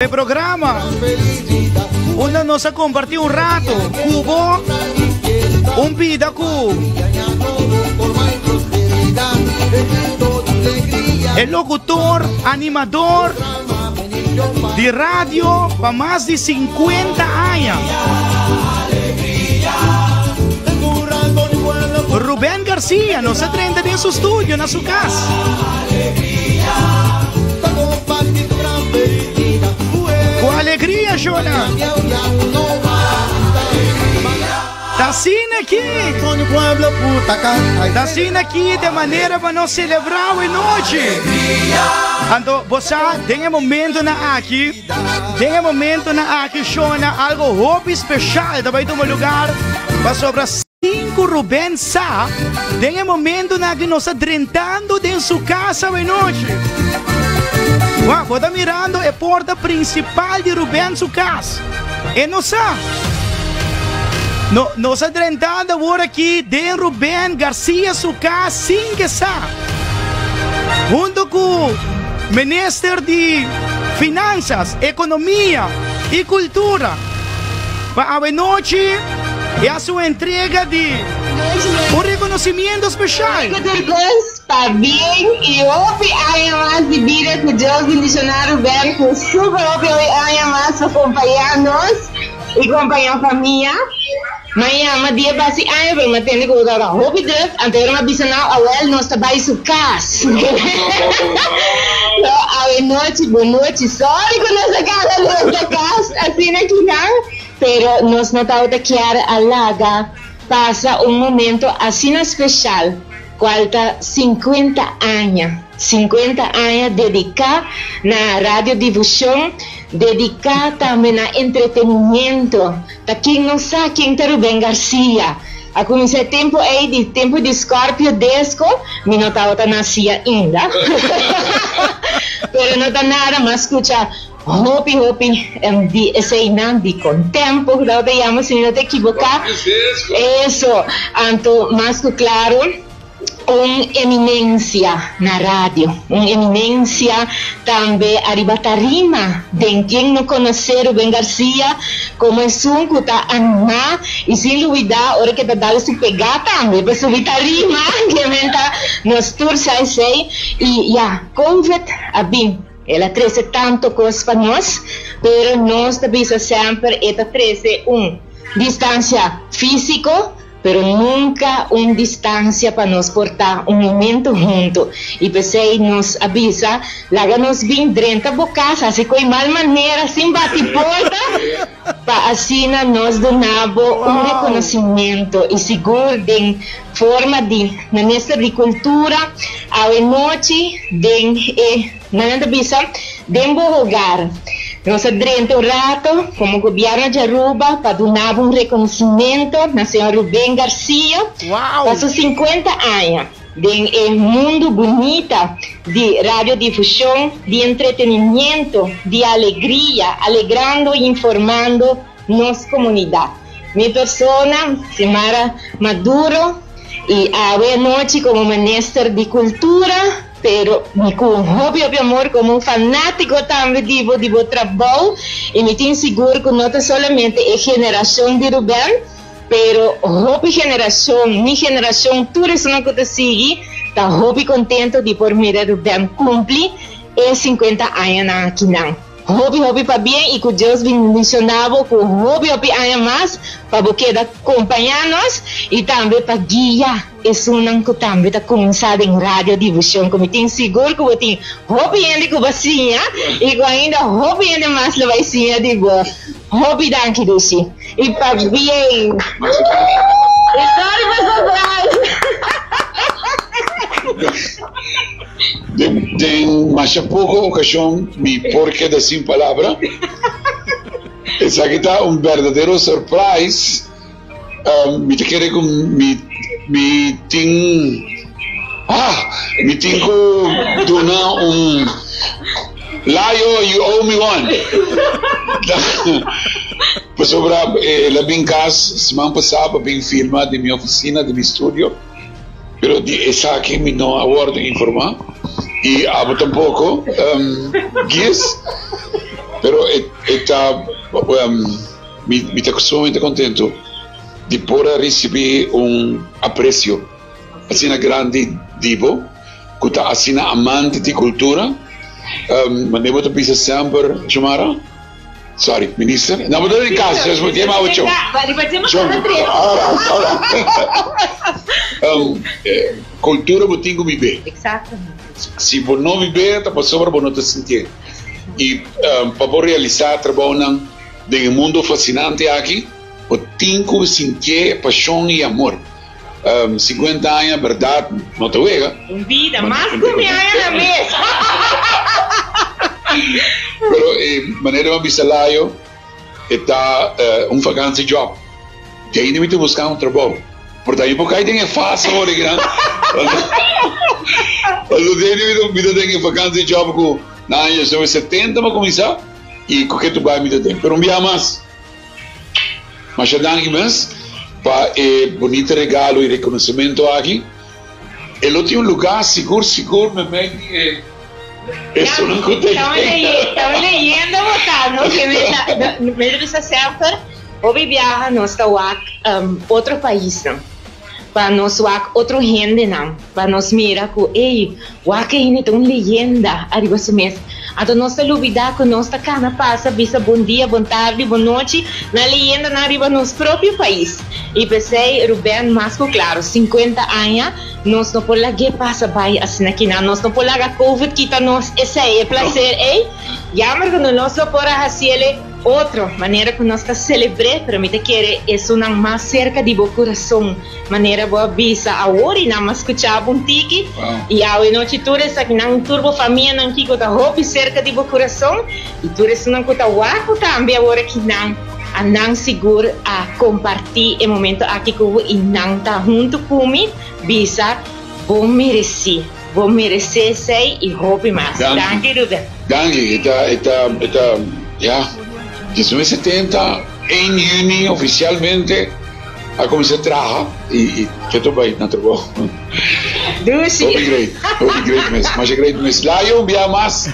E programa unda nos a comparti un rato cu bo, un bida cu e locutor, animador di radio pa mas di 50 aña. Ruben Garcia nos a drenta den su studio na su cas. Ku alegria, Shona. Ta asina aki. Ta asina aki de manera pa nos selebrá awe nochi. Anto, bo sa, den e momentonan aki, den e momentonan aki, Shona, algo hopi speshal ta bai tuma lugar, pasobra Sin ku Ruben sa, den e momentunan aki nos ta drentando den su kas awenochi. Wak, bo ta mirando e porta prinsipal di Ruben su kas. E no sa. No, nos ta drentando awor aki den Ruben Garcia su kas sin ke sa. Hunto ku Minister di Finansas, Ekonomia i Kultura. Pa awenochi e hasi un entrega di un reconocimiento special. Ku tur kos pabien i hopi aña mas di bida ku Dios bendiciona Ruben ku super hopi hopi aña mas pa kompaña nos i kompaña famia. Mañana dia basi aña pero mi a tende ku bo tabata hopi druk anto ora mi a bisa nan awel nos ta bai su kas. So awe nochi bo nochi sorry ku nos a kaba nos ta kas asina kinan pero nos no tabata kier a laga pasa un momento asina special cual ta 50 aña, 50 aña dedica na radiodifusion, dedica tambe na entretenimiento. Ta ken no sa ken ta Ruben Garcia? A cuminsa e tempo ey di tempo di Scorpio Desco, mi no tabata naci ainda. Pero no ta nada, m'a scucha hopi hopi di eseynan di Contempo cu tabata yama si mi no ta equiboca. Eso, anto mas cu claro. Un eminencia na radio, un eminencia tambe ariba tarima den ken no conoce Ruben Garcia como esun cu ta anima y sin lubida ora ke ta dal su pega tambe pa subi tarima ke men ta nos tur sa esey y ya covid a bin el a trece tanto cos pa nos pero nos ta bisa semper e ta trece un distancia fisico Pero nunca un distancia pa nos por ta un momento hunto. Y p'esey nos a bisa, laga nos bin drenta bo cas, haci cu e mal manera sin bati porta, pa asina nos duna bo un reconocimento. Y sigur den forma di Minister di Cultura, awe nochi den e. Nan ta bisa, Den bo hogar. Nos a drenta un rato como Gobierno di Aruba pa duna bo un reconocimento na señor Ruben Garcia pa su 50 aña den e mundo bunita di radiodifusion, di entretenimiento, di alegria, alegrando y informando nos comunidad. Mi persona, Xiomara Maduro, y awe anochi como Minister di Cultura, Pero mi cu un hopi hopi amor como un fanatico tambe di bo di bo trabou y mi tin sigur cu no ta solamente e generacion di Ruben pero hopi generacion, mi generacion, tur esunnan cu ta sigui ta hopi contento di por mira Ruben cumpli e 50 añanan akinan. Hopi hopi pabien y cu Dios bendiciona bo cu hopi hopi aña mas pa bo keda compaña nos y tambe pa guia esunnan cu tambe ta cuminsa den radio difusion cu mi tin sigur cu bo tin hopi hende cu bo siña y cu ainda hopi hende mas lo bay siña di bo. Hopi danki Dushi y pabien. Y sorry pa surprise. Den masha poko okashon mi por keda sin palabra. Esaki ta un berdadero surprise. Mi ta kere ku mi mi tin ah mi tin ku duna un Layo you owe me one. Pasobra el a bin kas siman pasá pa bin firma den mi ofisina, den mi studio. Pero di esaki mi no a wordo informa y abo tampoco, Gis. Pero e e ta mi mi ta sumamente contento di por a ricibi un aprecio asina grandi di bo cu ta asina amante di cultura. Manera bo ta bisa semper, Xiomara? Sorry, minister. No, bo ta den cas, dus bo tiene ocho. Chon, ora, ora. Cultura bo tin cu bibe. Si bo no bibe, ta pasobra bo no ta sintié. I pa bo realisá trabounan den e mundo fasinante aki, bo tin ku sintié pashon i amor. Sinkuenta aña bèrdat no ta wega. Un bida mas ku mi aña na mes. Pero e manera mi a bisa Layo, e ta un vakantie job. Di ainda mi ta buska un trabou. Por ta mi por kai den e fase ora kinan. Pasobra di ainda mi ta den e vakantie job ku na aña 1970 mi a kuminsá i ku ke tu bai mi ta den. Pero un bia mas, masha danki mes pa e bunita regalo i rekonosementu aki. E lo tin un lugá sigur sigur meimei di e esunnan ku ta yega. Ta un leyenda bo ta, no? Ke mi ta bisa semper, hopi biaha nos ta wak otro paisnan pa nos wak otro hendenan, pa nos mira ku ey, wak e hende ta un leyenda ariba su mes. Anto nos ta lubidá ku nos ta kana pasa bisa bon dia, bon tardi, bon nochi na leyendanan riba nos propio pais. I p'esei, Ruben, mas ku klaro, sinkuenta aña nos no por lag'é pasa bai asina kinan. Nos no por laga Covid kita nos esei, e plaser ei. Jammer ku nos lo por a hasiel e otro manera ku nos ta selebr'é, pero mi ta kere esunnan mas serka di bo kurason, manera bo a bisa awor i nan a skucha bo un tiki. I awe nochi tur esakinan, tur bo famianan ki ku ta hopi serka di bo kurason i tur esunnan ku ta wak bo tambe awor akinan, a nan sigur a kompartí e momento aki ku bo i nan ta huntu ku mi bisa, Bo meresí, bo meresé esei i hopi mas. Danki, Ruben. Danki, e ta, e ta, e ta, ya, 1970, ein juni ofisialmente a kuminsá traha i i ke ta bai na trabou. Dushi. Hopi great, hopi great mes, masha great mes. Layo un bia mas.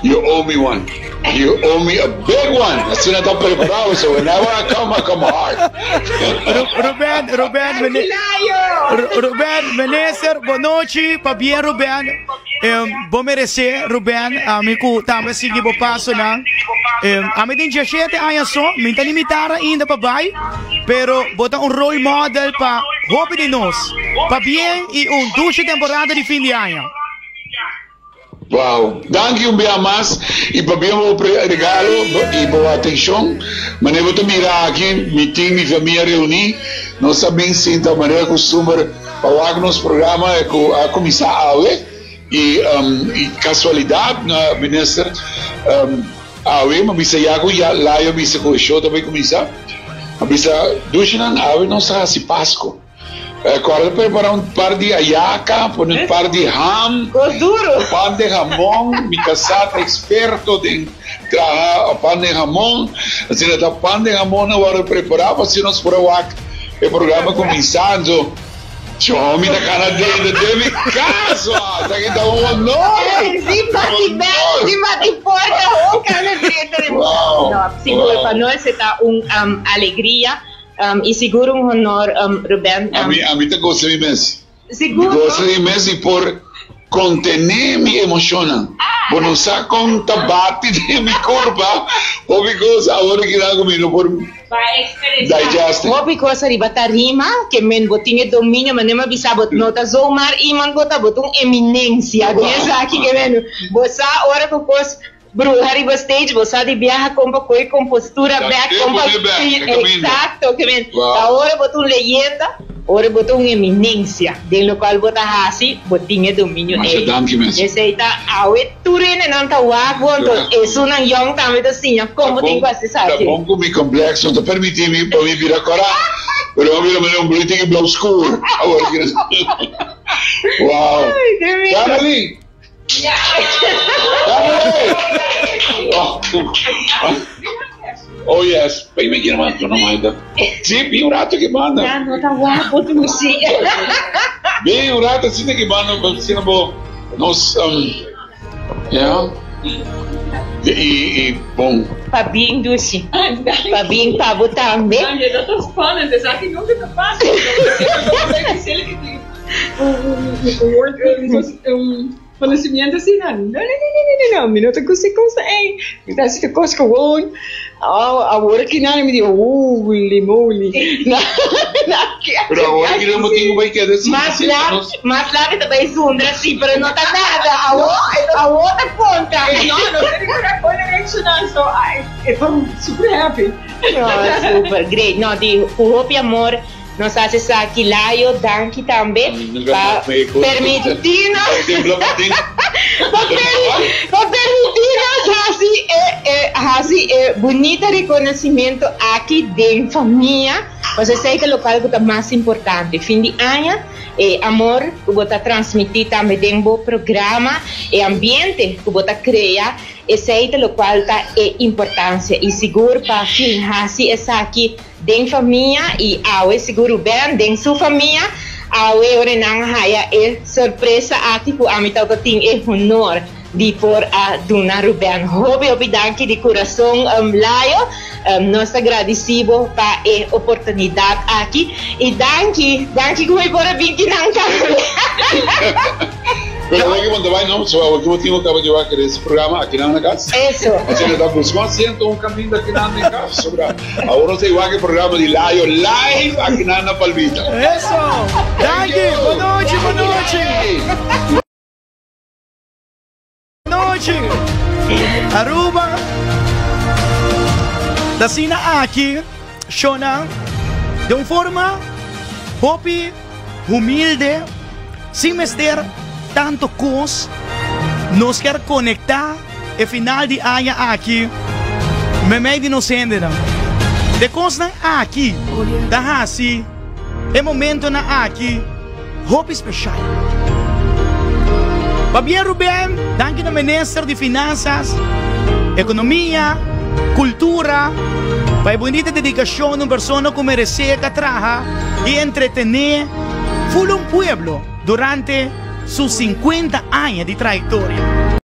You owe me one. You owe me a big one. Asina ta preparado, so whenever I come, I come hard. Ruben, Ruben, mene, Ruben, minister, bonochi, pabien Ruben. Eh, bo merece, Ruben, ami ku tambe sigui bo pasonan. Eh, ami tin 17 aña so, mi ta limitar ainda pa bai, pero bo ta un role model pa hopi di nos. Pabien i un dushi temporada di fin di aña. Wow! Danki un bia mas y pabia bo regalo y bo atencion. Manera bo ta mira aki mi tin mi famia reuni, nos a bin sinta manera custumber pa wak nos programa cu a cuminsa awe y casualidad minister awe mi a bisa ya cu ya Layo a bisa cu e show ta bay cuminsa, a bisa dushinan awe nos ta haci Pasco. Kòrda prepará un par di ayaka, pone un par di ham, pan de hamon. Mi kasá ta eksperto den traha pan de hamon. Asina ta pan de hamon a wòrdu prepará pa asina nos por a wak e programa kuminsá. Anto, Tjo, mi ta kana denter den mi kas, wak! Esaki ta un honor! Si bati bèl, si bati porta, ho kana drenta den bo kas. No, sigur, pa nos e ta un alegria. I sigur un honor Ruben. Ami ami ta gosa mi mes. Sigur Mi gosa mi mes i por kontené mi emoshonnan. Bo no sa kon ta bati den mi kurpa hopi kos awor aki nan ku mi no por digest. Hopi kos ariba tarima ke men bo tin e dominio manera mi a bisa bo no ta zomaar iemand bo ta bo ta un eminensia den esaki ke men bo sa ora ku kos Bruha riba stage, bo sa di biaha kon pa koe kompostura bek, kon pa Exacto, ke men ta ora bo ta un leyenda, ora bo ta un eminensia den lokual bo ta hasi, bo tin e dominio ei. Esei ta awe tur hendenan ta wak bo, anto esunnan yòn tambe ta siña kon bo tin ku hasi esaki. Ta bon ku mi komplekso no ta permití mi pa mi bira kòrá, pero mi a bira manera un blue tiki blou skur awor. Wow! Family! Oh yes, p'ei mi kira manda no manda. Si, bin un rato ki manda. Ya no ta guapo dushi. Bin un rato asina ki manda, asina bo nos um, yeah. I i bon. Pabien Dushi. Pabien pa bo tambe. Danki, dat ta spannend. Esaki nunca ta pasa. Un conocimiento asina. No, no, no, no, no, no, no. Mi no ta gusta e cosa ey. Mi ta haci e cos gewoon. Oh, awor aki nan mi di holy moly. Pero awor aki nan bo tin cu bay keda sin. Mas laat, mas laat e ta bay zundra si, pero no ta nada. Awor, awor ta conta. No, no ta ninguna con reacciona, so I, e ta super happy. No, super, great. No, di cu hopi amor nos haci esaki. Layo, danki tambe pa permiti nos, pa permiti nos haci e, e, haci e bunita reconocimento aki den famia. Pasobra esei ta locual cu ta mas importante. Fin di aña, e amor cu bo ta transmiti tambe den bo programa, e ambiente cu bo ta crea, esei ta locual ta e importancia. Y sigur pa fin haci esaki Den famia y awe sigur Ruben den su famia awe ora nan a haya e sorpresa aki cu ami tabata tin e honor di por a duna Ruben. Hopi hopi danki di curason Layo, nos ta gradici bo pa e oportunidad aki y danki danki cu mi por a bin kinan tambe. Pero awor ki bo ta bai no, so awor ki bo tin bo caba di wak e programa akinan na cas. Eso. Asina ta busca un asiento un caminda akinan den cas sobra. Awor nos ta igual ke programa di Layo live akinan na Palmita. Eso! Danki! Bon nochi, bon nochi! Nochi! Aruba! Ta asina aki, shownan, den un forma hopi humilde, sin mester tanto kos, nos kier konektá E final di aña aki meimei di nos hendenan. De kosnan aki ta hasi e momentonan aki hopi speshal. Pabia Ruben, danki na Minister di Finansas, Ekonomia, Kultura pa e bunita dedikashon di un persona ku meresé ka traha i entretené ful un pueblo durante su sinkuenta aña di trayektoria.